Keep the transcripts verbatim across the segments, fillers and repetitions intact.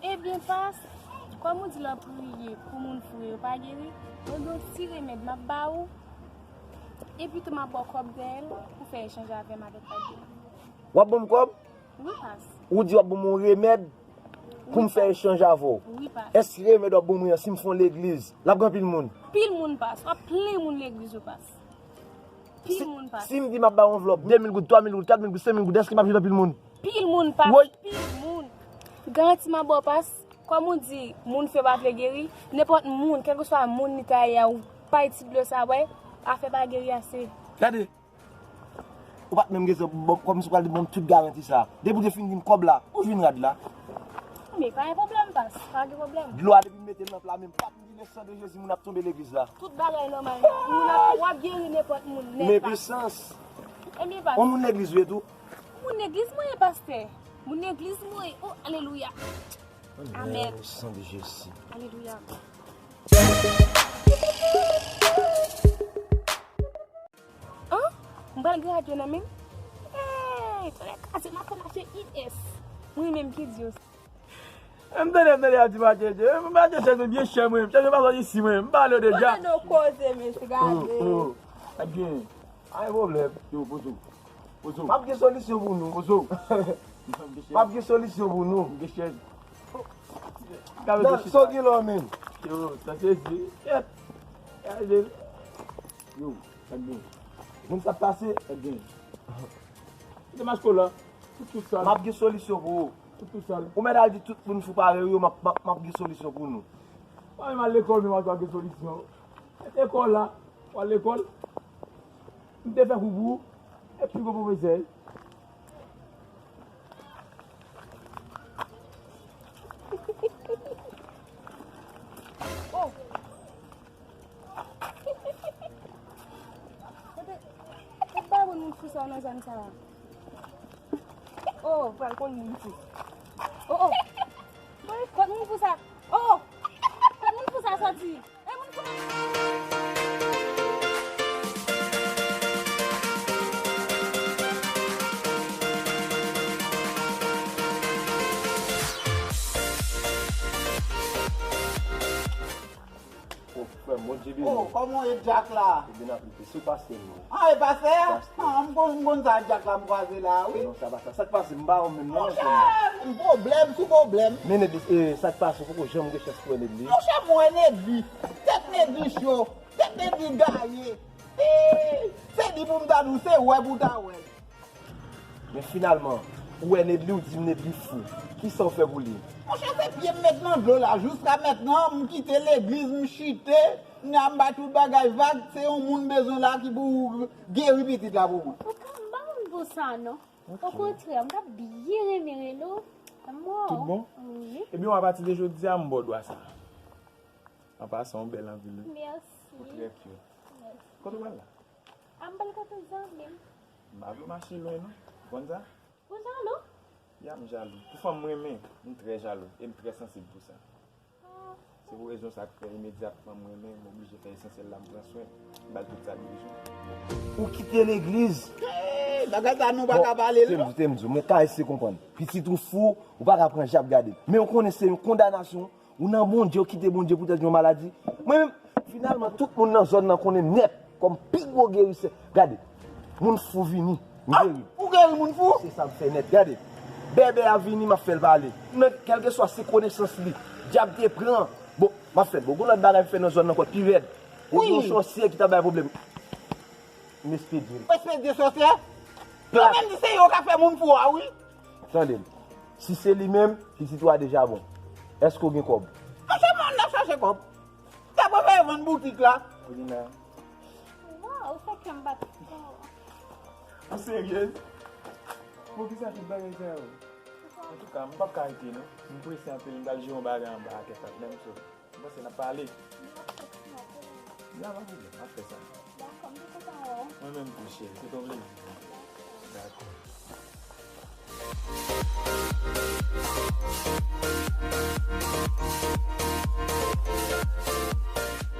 Ebyen, pas, kòm ou di lè w priye pou moun fou yo pa geri, mwen gen yon ti remèd m ap ba ou, epi tou m ap ba w kòb dèyè l pou fè echanj avè m avèk pa geri. W ap ban m kòb? Wi, pas. Ou di w ap ban m yon remèd pou m fè echanj avè w. Wi, pas. Èske remèd w ap ban mwen an, si m fè yon legliz, l ap gen anpil moun? Pil moun, pas. W ap plen moun legliz yo, pas. Pil moun, pas. Si m di m ap ba w yon anvlòp, de mil goud, twa mil goud, kat mil goud, senk mil goud, èske m ap jwenn anpil moun? Pil moun, pas. Woy. Pil moun. Garanti m ap ba w, pas. Kòm ou di, moun fou yo pa vle geri, nenpòt moun, kèlkeswa moun li ta ye a, ou bay ti dlo sa bwè, afè pa geri ase. Gade. Ou pa t menm gen zòt, bon, kòmsi w pral di ban m tout garanti sa. Depi w te fin di m kòb la, ou jwenn rad la. Men pa gen pwoblèm, pas, pa gen pwoblèm. Dlo a depi m mete l nan pla menm, pap m di le san de Jezi, moun ap tonbe legliz la. Tout bagay nòmal. Moun ap, w ap geri nenpòt moun nèt, pas. Men sans. Ebyen, pas. Yon moun legliz ou ye tou? Moun legliz mwen ye, pastè. Moun legliz mwen ye. Oh, alelouya. Amèn. Le san de Jezi. Alelouya. An? M pral gradye nan men m. Hey, tonnè kraze m, m ap fè mache I S. Mwen menm ki di yo sa. M tande, m tande, ap di mache chèz. M mache chèz mwen byen chè mwen. Chèz mwen pa sòti isi mwen. M pale w deja. Mwen tande w koze, mesye, gade. Oh, oh. Ebyen, pa gen pwoblèm. Yo, poze w. Poze w. M ap gen solisyon pou nou. Poze w. M ap gen solisyon pou nou. M gen chèz. Gade sa w gen la menm. Yo, sa se di. Kèt. Gade. Yo, sa gen. Moun sa pase. Sa gen. Kite masko la. Tout, tout sal. M ap gen solisyon pou ou. Tout, tout sal. Ou mèt al di tout moun fou parèy ou yo, m ap, m ap, m ap gen solisyon pou nou. Pa menm al lekòl, men w ap gen solisyon. Lekòl la, w al lekòl. M te fè kou pou ou. E pi gwo pwofesè. Oh! Kote, kote bay moun moun fou sa nan zòn sa a? Oh, pral konn moun fou. Oh, oh. Kote moun fou sa? Oh, oh. Kote moun fou sa sòti? E moun fou nan Oh, frè m, Bondye beni. Oh, kòman w ye, Dyak la? Ou byen ap rete sou pastè nou. Ah, e pastè a? Pastè. Ah, m konn, m konn sa Dyak la m kwaze la, wi. Non, sa pa sa. Sa k pase? M pa wè w menm, non. Monchè, m pwoblèm sou pwoblèm. Men Nedlis, e, sa k pase? Ou poko janm gen chans pou wè Nedlis? Monchè, m wè Nedlis. Tèt Nedlis cho. Tèt Nedlis gaye. Ee, se li pou m ta di w, se wè pou w ta wè l. Men finalman, ou wè Nedli, ou di m Nedli fou. Kisa w fè pou li? Monchè, se pye m met nan dlo la. Jiska mentnan, m kite legliz, m chite, kounya m bay tout bagay vag, se yon moun m bezwen la ki pou geri pitit la pou mwen. Ou ka m pa konn pou sa, non. Ok. Okontrè, m t ap byen renmen rele w. Tout bon? Wi. Ebyen, apati de jodi a, m ba w dwa sa. An pasan, ou bèl anpil, wi. Mèsi. Ou trè cute. Mèsi. Kote w pral la? A, m pral kote zanmi m. M pa vle w mache lwen, non. Konn sa? Ou jalou? Ya, m jalou. Pou fanm m renmen, m trè jalou. E m trè sansib pou sa. Ah. Se pou rezon sa k fè imedyatman m renmen, m oblije fè esansyèl la, m pran swen, m ba l tout sa li bezwen. Ou kite legliz. Hey, bagay sa nou pa ka pale l, non. Te m di w, te m di w, mwen ka eseye konprann. Pitit ou fou, ou pa ka pran jab gade. Men ou konnen se yon kondanasyon. Ou nan Bondye, ou kite Bondye poutèt yon maladi. Mwen menm, finalman, tout moun nan zòn nan konnen m nèt kòm pi gwo gerisè. Gade, moun fou vini, m geri. Ou geri moun fou? Se sa m fè nèt. Gade, bèbè a vini, m ap fè l pale. Nan kèlkeswa se konesans li, dyab te pran. Bon, m ap fè l. Bon, gon lòt bagay m fè nan zòn nan ankò pi rèd. Wi. Yon sòsyè ki t ap bay pwoblèm. M espedye l. Ou espedye sòsyè? Plat. Yo menm di se yo k ap fè moun fou a, wi. Tande m. Si se li menm, pitit ou a deja bon. Èske w gen kòb? Monchè, mwen ap chache kòb. Sa prefere vann boutik la. Ou gen la. Waw, ou fè kè m bat. Ou serye? Poukisa tout bagay sa yo? Antouka, m p ap ka rete non. M prese anpil, m pral jere yon bagay anba a kèk ap menm so. M panse n ap pale. Ya, pa pwoblèm, m ap fè sa. Dakò, m te kontan wè w. Mwen menm tou, cheri, se te yon plezi. Dakò.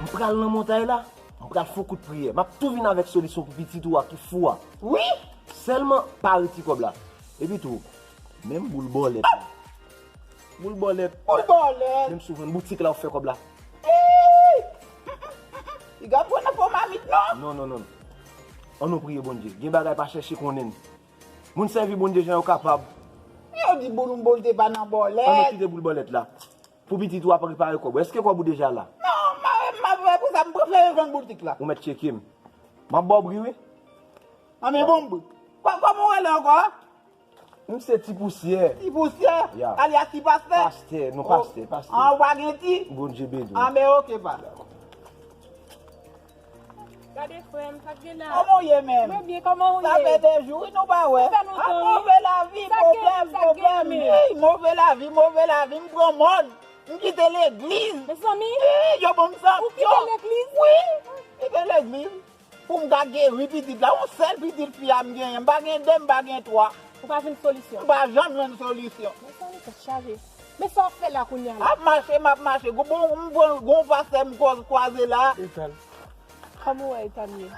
M pral nan montay la, m pral fè yon kout priyè. M ap tou vin avèk solisyon pou pitit ou a ki fou a. Wi! Sèlman pa retire kòb la. Epi tou, menm boul bòlèt la. Boul bòlèt. Boul bòlèt. Menm si w vann boutik la, w fè kòb la. Ey! Piga pran nan fò mamit, non? Non, non, non. Ann nou priye Bondye. Gen bagay pa chèche konnen. Moun sèvi Bondye jan yo kapab. Yo di boul m boul te pa nan bòlèt. Ann nou kite boul bòlèt la. Pou pitit ou ap repare kòb ou. Èske kòb ou deja la? Non, m pa, m pa fè pou sa, m prefere vann boutik la. Ou mèt tcheke m. M ap ba w bri, wi. Anben bon bri. Kò-, kòman w rele ankò? M se Ti Pousyè. Ti Pousyè? Ya. Alyas Ti Pastè? Pastè, non, pastè, pastè. An, ou pa gen ti? Bondye beni w. Anben, oke, pa. Gade frè m, sa k gen la? Kòman w ye menm? Mwen byen, kòman ou ye? Sa fè de jou, wi, nou pa wè. Ou fè lontan, wi. Move lavi, pwoblèm, pwoblèm. Ey, move lavi, move lavi, m pran mòd. M kite legliz. Mezanmi. Ey, yo ban m sanksyon. Ou kite legliz? Wi, m kite legliz. Pou m ka geri pitit la, yon sèl pitit fi a m genyen. M pa gen de, m pa gen twa. Ou pa jwenn solisyon? M pa janm jwenn solisyon. Mezanmi, tèt chaje. Men sa w ap fè la kounye a la? Ap mache, m ap mache. Gon, bon, m pran, gon pastè m kwa-, kwaze la. Etan. Kòman w wè eta m ye?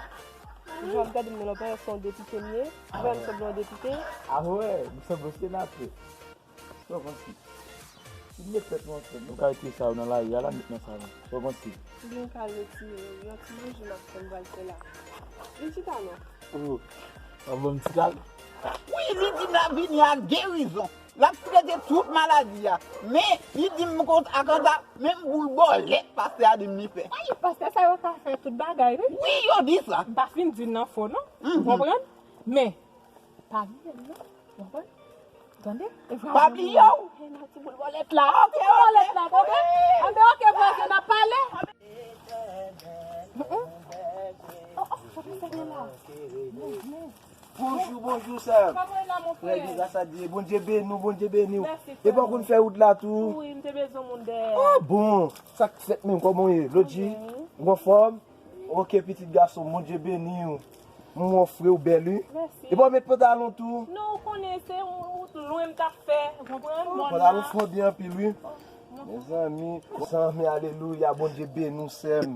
Jan w ap gade m nan lòt, se yon depite m ye. Ou wè m sanble yon depite? A wè, m sanble yon senatè. Sa w panse? Si n met tèt nou ansanm, nou ka retire sa yo nan lari a la, met nan sa nou. Sa w panse? Byen ka retire yo. Yon ti manje m ap fè m pral fè la. Vin chita non. Oh, w ap ban m ti kal? Wi, li di m l ap vini ak gerizon. L ap trete tout maladi a. Men, li di m kont-, akanta, menm boul bòlèt pastè a di m li fè. Wi, pastè sa yo ka fè tout bagay, wi. Wi, yo di sa. M pa fin di l nan fo, non. Ou konprann? Men, pa bliye m, non. Ou konprann? Tande? Pa bliye w. E nan ti boul bòlèt la. Ti boul bòlèt la, tande? Anben, oke, vwazen, n ap pale. Mm, mm. Oh, oh, sa pase gen la? Bonjou, bonjou, sè m. Kòman w ye la, mon frè? Trè byen, gras a Dye. Bondye beni w, Bondye beni w. Mèsi, frè. Epi w konn fè wout la tou? Wi, m te bezwen moun dèyè. Ah, bon. Sa k fèt menm, kòman w ye? Lòt jou, ou anfòm? Ok, pitit gason m, Bondye beni w. M wè w fre, w bèl, wi. Mèsi. Epi w met pantalon tou. Non, ou konnen se yon wout lwen m t ap fè, ou konprann? Pantalon fon byen anpil, wi. Mezanmi, mezanmi, alelouya, Bondye beni w, sè m.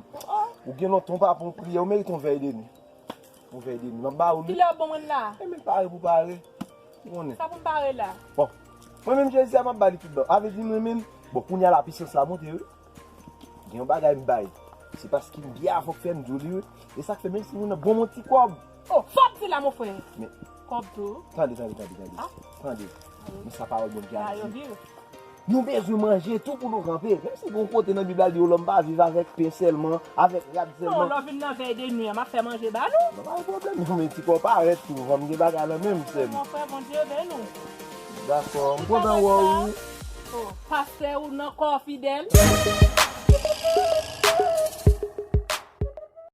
Ou gen lontan w pa pran yon priyè, ou merite yon vèy de nwi. Yon vèy de nwi. M ap ba ou li. Kilè w ban mwen la? E men pare pou pare. Ou konnen. Sa pou m pare la? Bon. Mwen menm Jezi a m ap ba li tout bon. A vle di mwen menm, bon, kounye a la pisans la monte, wi. Gen yon bagay m bay. Se paske m byen avè w k fè m di w li, wi. E sa k fè menm si moun nan ban m yon ti kòb. Oh, sa w ap di la, mon frè? Men kòb tou. Tande, tande, tande, tande. Ah. Tande. Men sa pawòl Bondye a di. Nou bezwen manje tou pou nou kanpe. Menm si gen yon kote nan Bib la di yo, lòm pa viv avèk pen sèlman, avèk rad sèlman. Non, lè w vin nan vèy de nwi a, m ap fè manje ba nou. Non, pa gen pwoblèm, men ti kò parèt tou, fò m gen bagay lan menm, sè m. Mon frè, Bondye beni w. Dakò, m kontan wè w, wi. Oh, pastè ou nan kò fidèl.